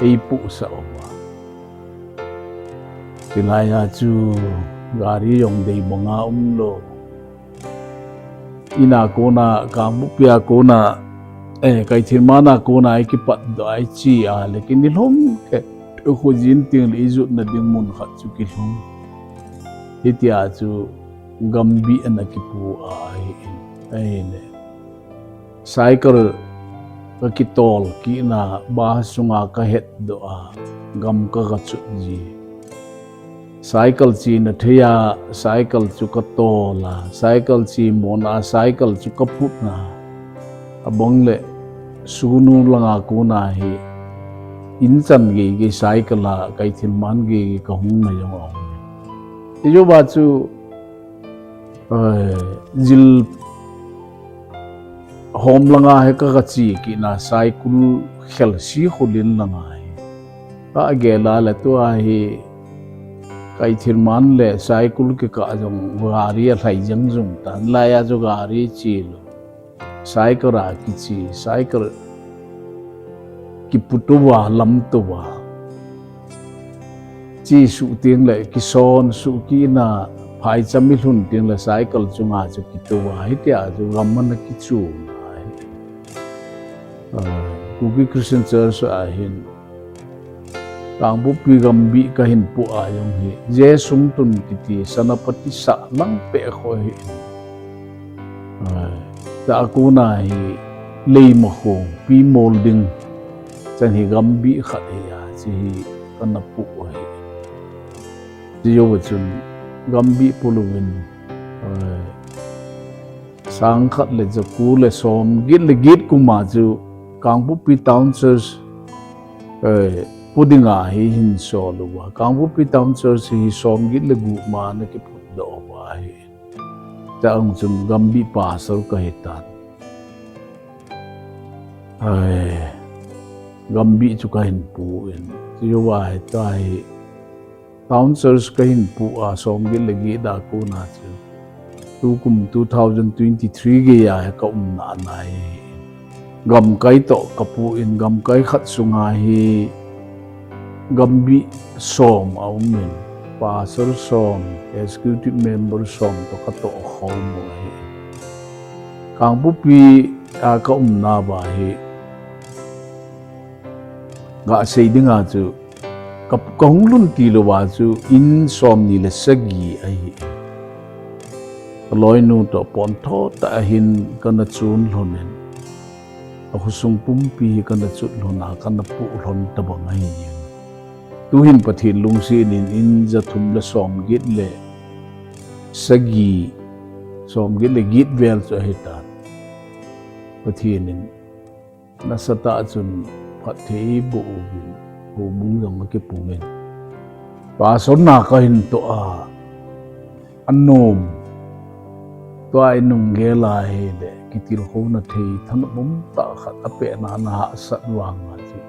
eipuhsah uva. Chulai a chu gari jong dei banga umlou. In a kona, Kangpokpi a kona, eh, Kaithinman a kona eikipatdoh a iche a le kinilhum kei. Khojin teng le ijotna ding mun khat chu kilhum. Hitia chu Gambih ana kipu a ahi in. Ahile cycle kakitol kitna, bus sunga kahetdoh a, gam kagachot ji. Cycle chena thei a, cycle chu katol a, cycle che mona, cycle chu kaphutna. Abang le Sugnu langa kona hi in chan geigei cycle a Kaithinman geigei kahungna jong aum. Hijouva chu, eh, jil hom langa hi kagache kitna, cycle Khelsi khulin langa hi. Ka gel a le tua hi, Kaithilman le Saikul kikah jong gari alhai jeng jong tan. Laiya chu gari chilou. Cycle a kichi, cycle kiputuva, lamtuva. Chi suh ting le, kison suh kina, phaicham ilhun ting le, cycle chunga chu kituva, hitia chu gam ana kichun. Ah, Kuki Christian Church a hin, Kangpokpi Gambih kahin poh a jong hi, Jesung Tun kiti, Senapati sah lang peh kho hi. Ah, ta kona hi, Leimakhong, Pi Molding, chan hi Gambih khat hi a, chi hi kana poh hi. Chi jouva chun, Gambih polouvin, ah, Sangkhat le jaku le somget le get kuma chu Kangpokpi Town Church, eh, po dinga hi hin sol uva. Kangpokpi Town Church hi somget le gup ma ana kiphutdoh uva hi. Chang chun Gambih pastor kahi tan. Ai, Gambih chu kahin poh in. Chi uva hi ta hi Town Church kahin poh a, somget le get a kona chu. Tukum two thousand twenty-three geiya hi ka umna nai. Gamkai toh kapoh in, gamkai khat sunga hi Gambih som aumin, pastor som, executive member som toh katoh khom u ahi. Kangpokpi a ka umna uva hi, gasei dinga chu, ka, kahung lhun tilouva chu in somni le sagi ahi. Kaloinu toh pontho tah a hin kana chun lhon in, akhosung pumpi hi kana chun lhon a, kana poh lhon tabang ahi. Tuhin Pathen lungset in, in jathum le somget le sagi, somget le get vel chu ahitan. Pathen in nasatah chun phatthei eiboh uvin, houbung jong akipung in. Pastor na kahin toh a, anom. Tua inung gel a hile, kitilkhouna thei, thanop umtah khat apehna ana hahsat vanga chu,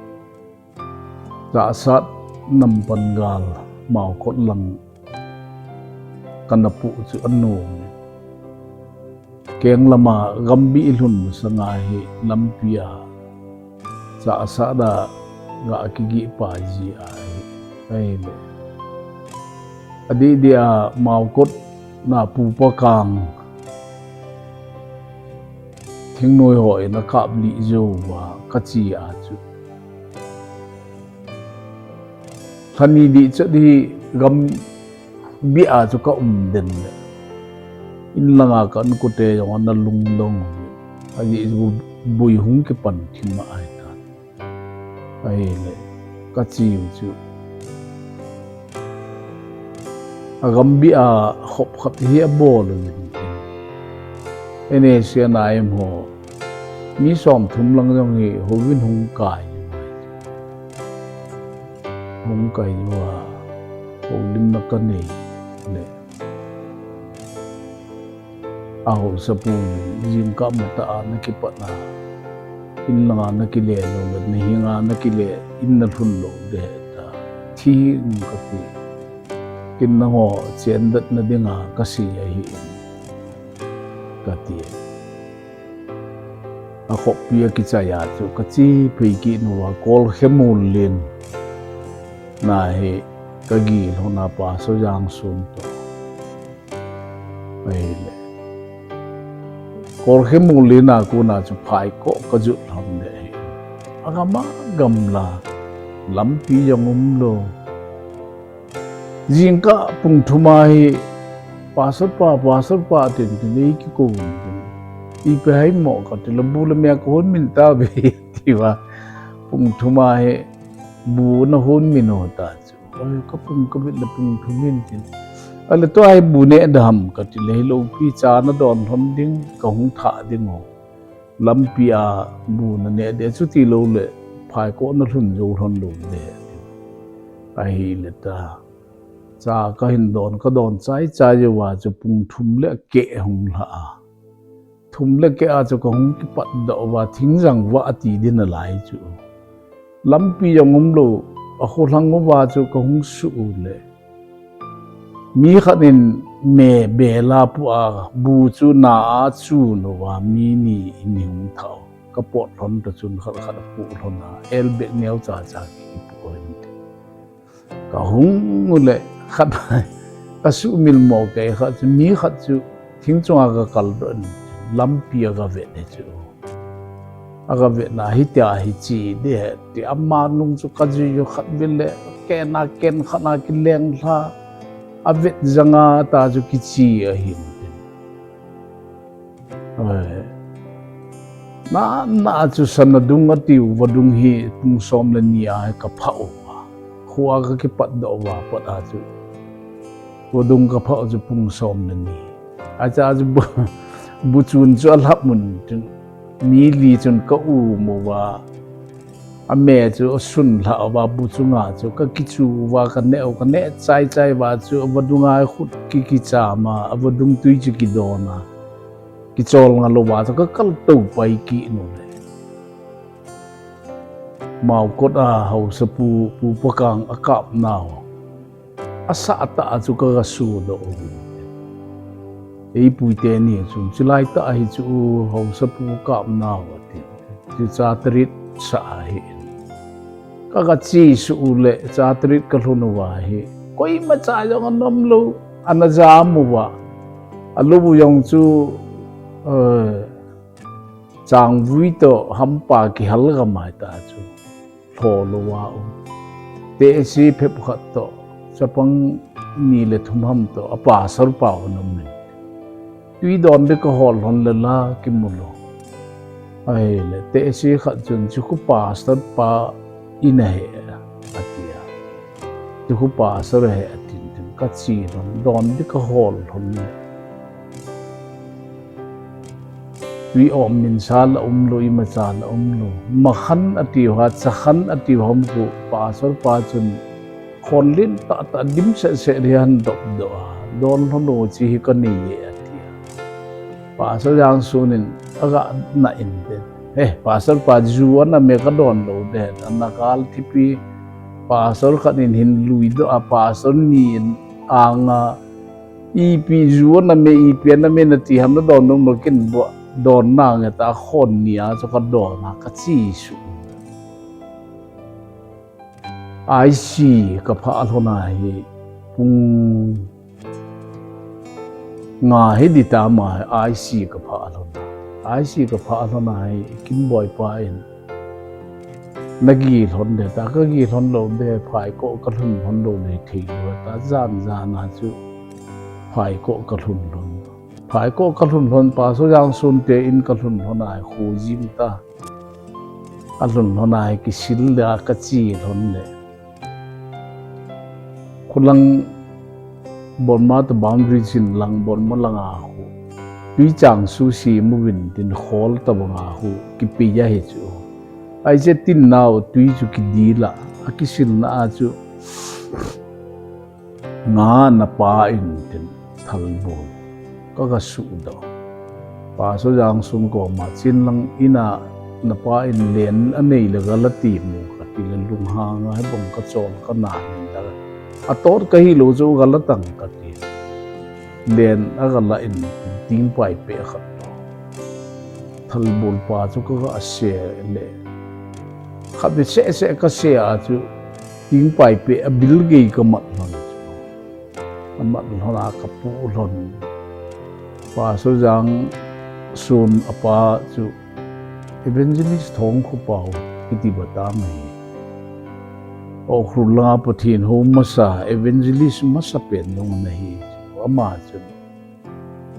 Chahsat nampan gal, Maokot lang kana poh chu anom. Keng lama Gambih lhun masanga hi lampia Chahsat a ga kigihpai ji ahi. Ahile, adeh deh a Maokot na Pu Pakang thingnoi ho in akaplih jouva kache a chu, lhani dihchet hi Gambih a chu ka um den le, in langa ka inkote jong ana lungdong, ajeh chu boi hung kipan thim ahitan. Ahile, kache u chu, a Gambih a khop khat hi abol uvin tin, N A C N I M ho mi somthum lang jong hi houvin hung kai, hung kai uva, houlimna kanei le, ahaosapu in, jingkah matah a nakipatna, in langa nakile lou le, nahinga nakile, in nalhun lou ding ahitai, thi hih in kati. Ken nangho chendatna dinga kasei ahi in, kati. Akhoppi a kichai a chu kache phei kit uva, Kolkhe Mollen na hi kagel lhon a, Pastor Jangsun toh. Ahile, Kolkhe Mollen a kona chu phaikoh kajot lhon ding ahi. Agam a gamla, lampi jong umlou. Jingkah pung thum a hi, Pastor pa, Pastor pa, tin tin eikikou in tin, ipi ham kati le, bu le meh kahon min tauve, tiuva, pung thum a hi bu nahon min u ta chu. Oi, kapung kabit le pung thum in tin. Ahile tua hi bu neh ding ham kati le, hilou pi, cha nadon lhon ding, kahung thah ding u. Lampi a bu naneh ding, chuti lou le phaikoh nalhun jou lhon lou ding. Ahile ta, cha kahin don, kadon chaichai uva chu pung thum le keh hung lha a. Thum le keh a chu kahung kipatdoh uva, thingjang vah ati ding nalai chu. Lampi jong umlou, akholang uva chu kahung suh u le. Mi khat in me bela pu a bu chu na a chu nova mi ni in hung thau. Kapot lhon ta chun khat khat apu lhon a, el bek neo cha cha kipu lhon. Kahung u le khat kasumil mo kei khat chu mi khat chu thing chunga kakal doh in lampi a kavet e chu. Akavet na hitia hichi de ti ama nung chu kajui u khat vil le kena ken khat na kileng lha avet janga ta chu kichi ahin. Na, na chu sana dung atiu vadung hi pung som le ni a hi kapha u. Khua kakipat doh uva pat a chu. Vadung kapha u chu pung som le ni. Acha chu bu, bu chun chu alhap mun chun. Mi li chun ka um uva. Ame chu asun lha uva bu chunga chu kakichu uva kaneh u kaneh chai chai uva chu vadunga khut kikicham a vadung tui chu kidon a. Kichol ngal uva chu kakal tou pai kit u le. Maukot a haosapu, Pu Pakang akap nau. Asah tah a chu kaga sudoh u. Eipui teni chu, chulai tah hi chu haosapu kap nau ati. Chu cha tarit sa ahi. Kaga chesuh u le cha tarit kalhun uva hi. Koima cha jong anom lou, ana jam uva. Alou u jong chu, eh, changvui toh hampa kihal gamai ta chu. Lho lou a um. Tehse phep khat toh, chapang ni le thum ham toh, a pastor pa u ana um in. Tui don ding kahol lhon le la kimu lou. Ahile, tehse khat chun, chu khu pastor pa in ahi, ati a. Chu khu pastor ahi, atin tin, kache lhon, don ding kahol lhon le. Tui om min sa la um lou, imacha la um lou. Makhan atiu ham, chakhan atiu ham khu, pastor pa chun khonlen tah tah dim seh seh ri han dop doh a. Don lhon o chi hi kanei e ati a. Pastor Jangsun in aga na in te. Eh, pastor pa ju ana me kadon lou de, ana kal thipi. Pastor khat in hin lui doh a, pastor ni in anga Ipi ju ana me, ipi ana me nati ham nadon nom lou kin bou, don nange ta khon nia chu kadon a kachesuh. I C kapha lhon a hi pung nga hi di tama I C kapha lhon a. I C kapha lhon a hi Kimboi pa in Nagi lhon de ta, kagi lhon lou de, phaikoh kalhun lhon lou le thei lou ta, jan jan a chu phaikoh kalhun lhon. Phaikoh kalhun lhon, Pastor Jangsun te in kalhun lhon a, khu jing ta. Kalhun lhon a, kisil le, kache lhon le. Khulang Burma to boundary chin lang Burma langa khu. Tui chang susi muvin tin khol tabanga khu kipi ahi chu. Aije tin nau tui chu kidila, akisilna a chu nga napa in tin thalbol. Kaga suhdoh. Pastor Jangsun koma chin lang ina napa in len anei le gala ti mu kati le lunghang a hebang kachol kana in da. Atot kahi lou chu gala tang kati. Len agala in ting pai pe khat. Thalbol pa chu kaga ase le. Khat ni se se kase a chu ting pai pe abil gei kamat lhon. Amat lhon a kapu lhon. Pastor Jangsun apa chu Evangelist Thongkhopa u kiti bata mai. Ukhrul langa Pathen hou masa, evangelist masa pen jong ana hi. Ama chun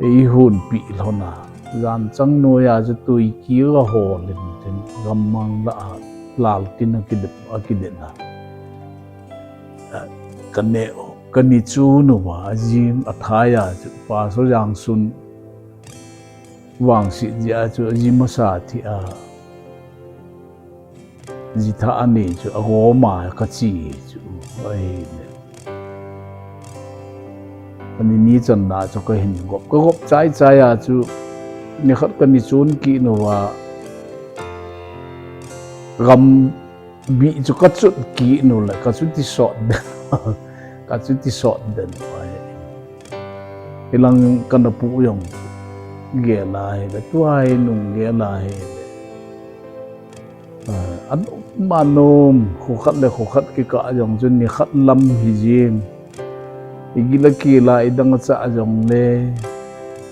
eihonpi lhon a, jan chang noiya chu tui kiga hol in tin, gammang lah a, laltin akidep, akidep a. Kane, kani chu nuva, ajing athai a chu, Pastor Jangsun vangset jeh a chu, aji masa thi a, ji tha ani chu, agoma kache chu, ahile. Ani ni channa chu kahin gop, kagop chai chai a chu, nikhat kani chun kit nuva, gam bih chu ka chut kit nu le, ka chuti sot den, ka chuti sot den u ahi. Hilang kana pu jong gel ahile, tua hi nung gel ahile. Ah, an um anom, kho khat le kho khat kikah jong chu ni khat lam hi jing. Igil a kila idang a chah jongle,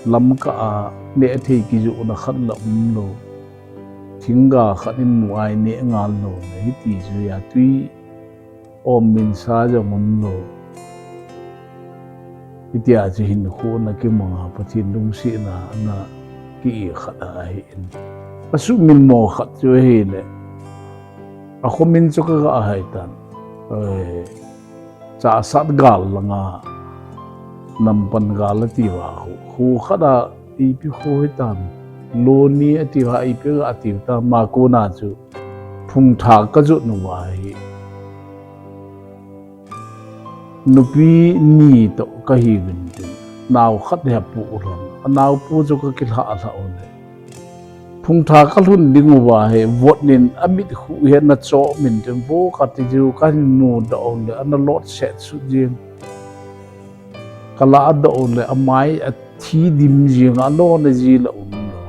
lamkah a neh thei kijohna khat la umlou. Thingga khat in mu a ineh ngal lou le, hiti chu a tui om minsa jong umlou. Hitia chu hinkho ana kimang a, Pathen lungsetna ana ki-i khat ahi in. Asuhmil mo khat chu ahile, akhomin chu ka ga hai tan. Eh, Chahsat gal langa, Nampan gal atiuva, kho, kho khat a ipi kho hitam, Loni atiuva, ipi ga atiuva, ama kona chu phungtha ka jot uva hi. Nupi ni toh ka hiuvin tin, nao khat hi apu u lhon, anaopu chu ka kilhah lhah u le. Phungtha ka lhun ding uva hi, vot nin amit khu hi ana choh min tin, vo kati chu ka hin mudoh u le, ana lotset sut jing. Ka ladoh u le, amai athi dim jing, alona ji la umlou.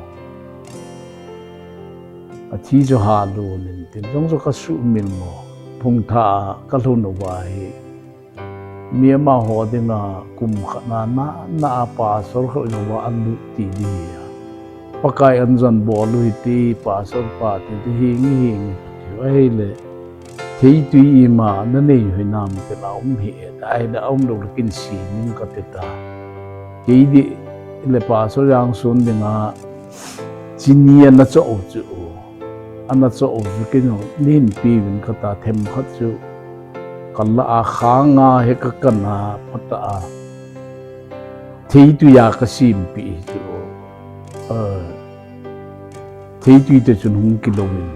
Athi chu halou nin tin, jong chu ka suhmil mo. Phungtha ka lhun uva hi. Mi amaho dinga kum khat na, na, na a pastor khat uva alut ti di hi a. Pakai anjon bol u hite, pastor pa ti di hi ngi hi ngi ti ahile. Theitui ima na nei u hinam ti la um hi e, ahile aumlou le kin sei ning kati ta. Kei di le pastor jangsun dinga chini ana choh u chu. Ana choh u chu kei jong nei hin peuvin kata, themkhat chu ka la a, khanga hi ka kan a, phat a. Theitui a ka sempeh hi chu. Eh, theitui te chun hung kilou in,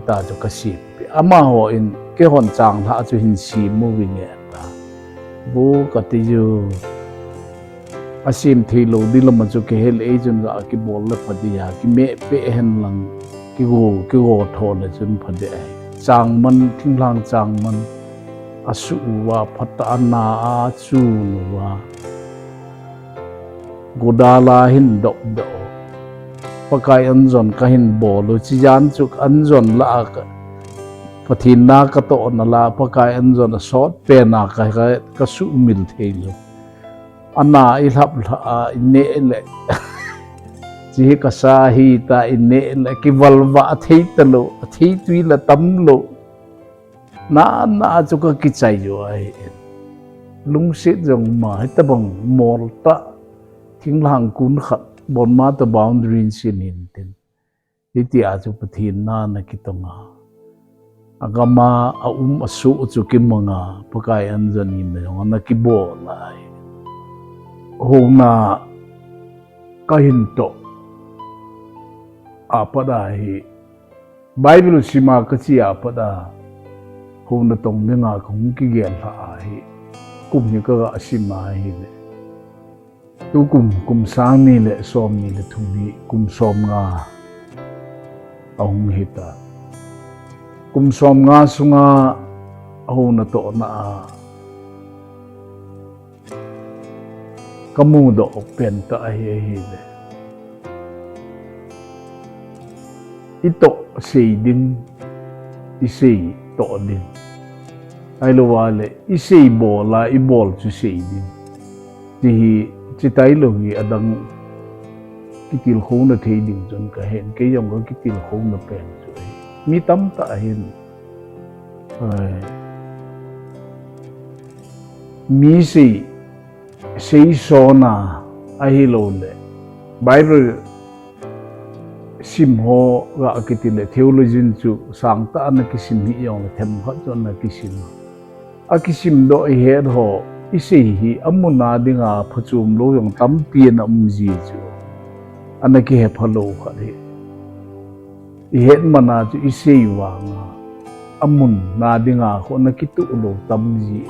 ta chu ka sempeh. Amaho in keihon changlhah chu hin sem uvin nge ta. Vo kati chu. Asem theilou di lama chu kihel ei chun ga kibol le pha di a, kimeh peh hen lang kigo, kigo tho le chun pha di ahi. Changman, thinglhang changman, asuh uva, phat a ana a chun uva. Godal a hin doh doh. Pakai anjon ka hin bol u, chijan chu anjon la a ka, Pathen na ka tohna la, Pakai anjon asot pen a ka, ka, ka suhmil theilou. Ana i lhap lha a, i neh le. Chi hi ka sa hi ta, i neh le, kivalva a thei talou, a theitui la tamlou. Na, na chu ka kichai u ahi. Lungset jong ma, hitabang mol ta, thinglhang kun khat, bonma ta boundary sin hin tin. Hitia chu Pathen na ana kitong a. Agam a, aum asoh chu kimang a, Pakai anjon ima jong ana kibol ahi. Houna ka hin toh a pat a hi, Bible sim a ka che a pat a, houna tong dinga ka hung kigel lhah ahi. Kum hi ka ga sim a ahile. Tukum, kum sang ni le som ni le thum hi kum som nga ahung hita. Kum som nga sunga houna tohna a ka mudoh pen tah ahi, ahile. I toh sei ding, i sei toh ding. Ahilou le, i sei bol a, i bol chu sei ding. Ti hi, chi tailou hi adang kitilkhouna thei ding chun ka hen, kei jong ka kitilkhouna pen chu ahi. Mi tamtah hin, ai, mi sei, seisona ahilou le, Bible sim ho ga kiti le, theologian chu sangtah ana kisim hih jong le, themkhat chu ana kisim. Akisim doh i het ho, i sei hi amun a dinga phachom lou jong tampi ana um ji chu. Ana kihe phalou khat hi. I het man a chu i sei vang a, amun na dinga khu ana kitoh lou tam ji.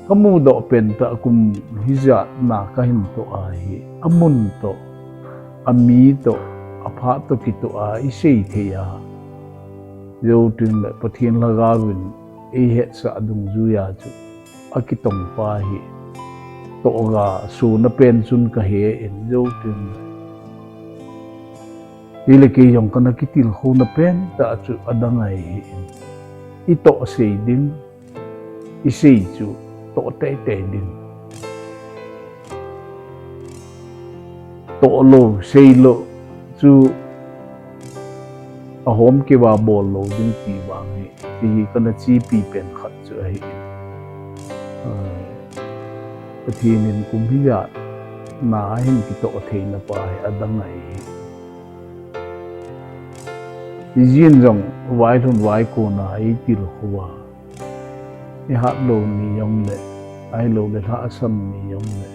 Ka mudoh pen tah kum hijat na ka hin toh ahi, amun toh, ami toh, aphat toh kitoh a i sei thei a. Jou teng le Pathen lhagao vin eihetsah dungjuiya chu akitong pa hi tohga sona pen chun kahe in, jou teng le hile kei jong kana kitilkhouna pentah chu adang ahi in, itoh sei ding, isei chu toh teitei ding. Tohlou, seilou chu ahom keuva bollou ding ti vang hi, ti hi kana chepi pen khat chu ahi in. Pathen in kum hijat na ahin kitoh theina pa hi adang ahi. Ijin jong vailhun vaikona eitilkhou a, ihatlou ni jongle, ahiloule lhahsam ni jongle,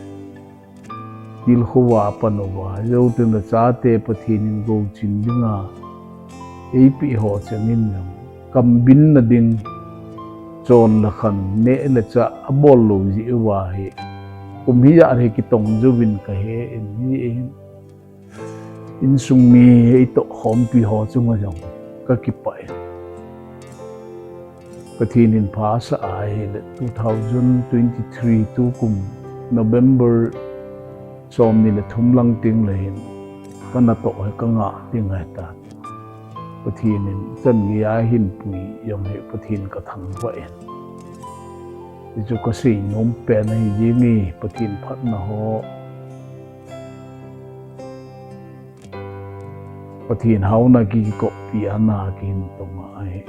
tilkhou a pan uva, jou teng le chate Pathen in gouchin dinga eipeh ho chengin jong kambinna ding, chon le khan, neh le chah abollou jeh uva hi kum hijat hi kitong jouvin kahe in, hi insung mi eitoh khompi ho chunga jong kakipah in. Pathen in phasah ahile two thousand twenty-three tukum November somni le thum lang tengle hin kanatoh hi kangah ding ahitan. Pathen in chan geiya hinpui jong hi Pathen kathangvah in. Hichu kasei nom pen ahi jenge, Pathen phatna ho, Pathen haona kikoppi ana kihin tonga ahi.